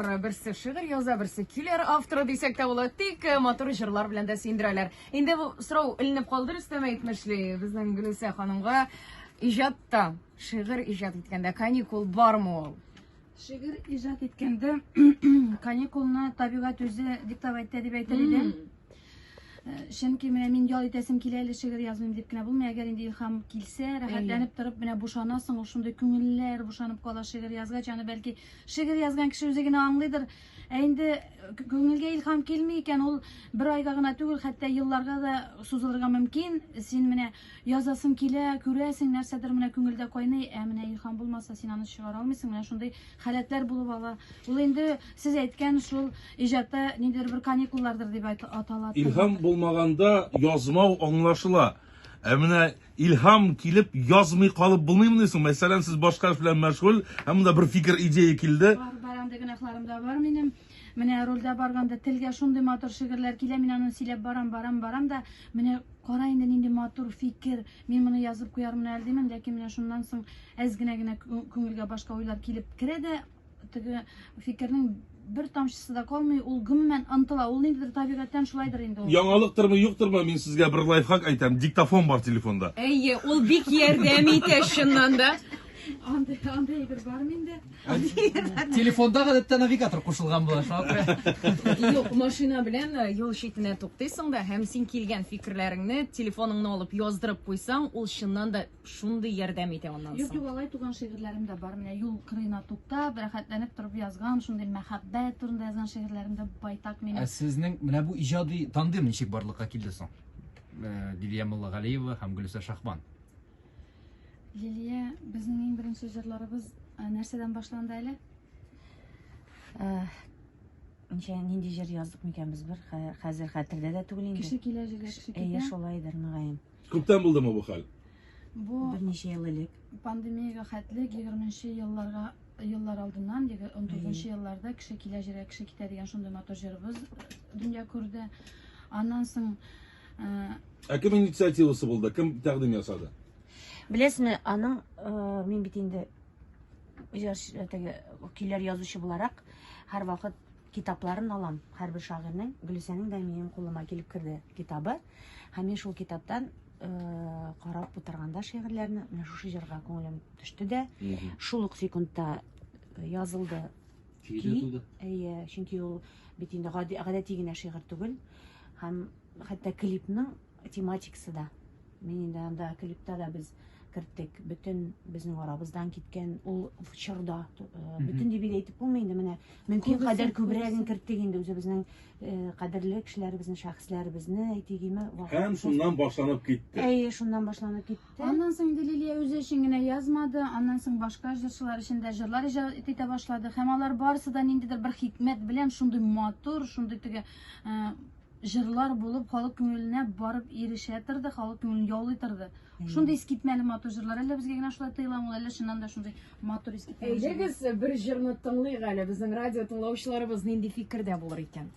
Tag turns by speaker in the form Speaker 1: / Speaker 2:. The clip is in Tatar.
Speaker 1: Берсе шигырь яза, берсе көйләр авторы дисәк тә була. Тик э, матур җырлар белән дә сөендерәләр. Инде бу сорау эленеп калды Рөстәм әйтмешли. Безнең Гөлүсә ханымга иҗатта, шигырь иҗат иткәндә каникул бармы ул?
Speaker 2: Шигырь иҗат иткәндә каникулны табигать үзе диктовать итә дип әйтер идем. Э, чөнки менә мин ял итәсем килә әле шигырь язмыйм дип кенә булмый. Әгәр инде илһам килсә, рәхәтләнеп торып менә бушанасың, ул шундый күңелләр бушанып кала шигырь язгач, аны бәлки шигырь язган кеше үзе генә аңлыйдыр. Ә инде күңелгә илһам килми икән, ул бер айга гына түгел, хәтта елларга да сузылырга мөмкин. Син менә язасың килә, күрәсең, нәрсәдер менә күңелдә кайный, ә менә илһам булмаса, син аны чыгара алмыйсың. Менә шундый халәтләр булып ала. Ул инде сез әйткән шул иҗатта ниндидер бер каникуллардыр дип атала.
Speaker 3: Илһам булмаганда язмау аңлашыла. Ә менә илһам килеп язмый калып булмыймыни соң? Мәсәлән, сез башка эш белән мәшгуль, һәм монда бер фикер, идея килде.
Speaker 2: Бар, бар, андый гөнаһларым да бар минем. Менә рульдә барганда телгә шундый матур шигырьләр килә, мин аны сөйләп барам, барам, барам да, менә кара инде нинди матур фикер, мин моны язып куярмын әле димен, ләкин менә шуннан соң әз генә генә күңелгә башка уйлар килеп керә дә, теге фикернең бер тамчысы да калмый, ул гомумән онытыла. Ул ниндидер табигатьтән шулайдыр инде ул.
Speaker 3: Яңалыктырмы, юктырмы, мин сезгә бер лайфхак әйтәм. Диктофон бар телефонда.
Speaker 1: Әйе, ул бик ярдәм итә чыннан да.
Speaker 2: Андый, андый әйбер бар миндә.
Speaker 4: Телефонда гадәттә навигатор кушылган була, шуңа күрә.
Speaker 1: Юк, машина белән э, юл читенә туктыйсың да һәм син килгән фикерләреңне телефоныңны алып яздырып куйсаң, ул чыннан да шундый ярдәм итә аннан
Speaker 2: Юк,
Speaker 1: соң.
Speaker 2: юк, алай туган шигырьләрем дә бар. Менә юл кырыена туктап, рәхәтләнеп торып язган, шундый мәхәббәт турында язган шигырьләрем дә байтак минем.
Speaker 4: Ә сезнең менә бу иҗади тандем ничек барлыкка килде соң? Э, Лилия Муллагалиева һәм Гөлүсә Шахбан.
Speaker 2: Лилия, безнең иң беренче җырларыбыз э, нәрсәдән башланды әле?
Speaker 5: Э, ничә нинди җыр яздык микән без бер хәзер хәтердә дә түгел инде.
Speaker 2: Кеше килә җиргә, кеше китә.
Speaker 5: Әйе, шулайдыр, мөгаен.
Speaker 3: Күптән булдымы бу хәл?
Speaker 2: Бу
Speaker 5: берничә ел элек.
Speaker 2: Пандемиягә хәтле 20 елларга еллар алдыннан, 19 елларда кеше килә җиргә, кеше китә дигән шундый матур җырыбыз дөнья күрде. Аннан соң
Speaker 3: Ә кем инициативасы булды? Кем тәкъдим ясады?
Speaker 5: Беләсезме, аның мин бит инде җыр теге көйләр язучы буларак һәрвакыт китапларын алам. Һәрбер шагыйрьнең, Гөлүсәнең дә минем кулыма килеп керде китабы. Һәм мин шул китаптан карап утырганда шигырьләрне, менә шушы җырга күңелем төште дә, шул ук секундта язылды көй. Әйе, чөнки ул бит инде гадәти генә шигырь түгел. Һәм хәтта клипның тематикасы да. Мин инде анда клипта да без керттек бөтен безнең арабыздан киткән ул чорда бөтен дип әйтеп булмый инде менә мөмкин кадәр күбрәген керттек инде үзебезнең кадерле кешеләребезне шәхесләребезне әйтик име
Speaker 3: һәм шуннан башланып китте
Speaker 5: әйе шуннан башланып китте
Speaker 2: аннан соң инде Лилия үзе өчен генә язмады аннан соң башка җырчылар өчен дә җырлар иҗат итә башлады һәм алар барысы да ниндидер бер хикмәт белән шундый матур шундый теге җырлар булып халык күңеленә барып ирешә торды, халык күңелен яулый торды. Шундый искитмәле матур җырлар. Әллә безгә генә шулай тоеламы ул, әллә чыннан да шундый матур искитмәле
Speaker 1: җырлар. Әйдәгез, бер җырны тыңлыйк әле. Безнең радио тыңлаучыларыбыз нинди фикердә булыр икән?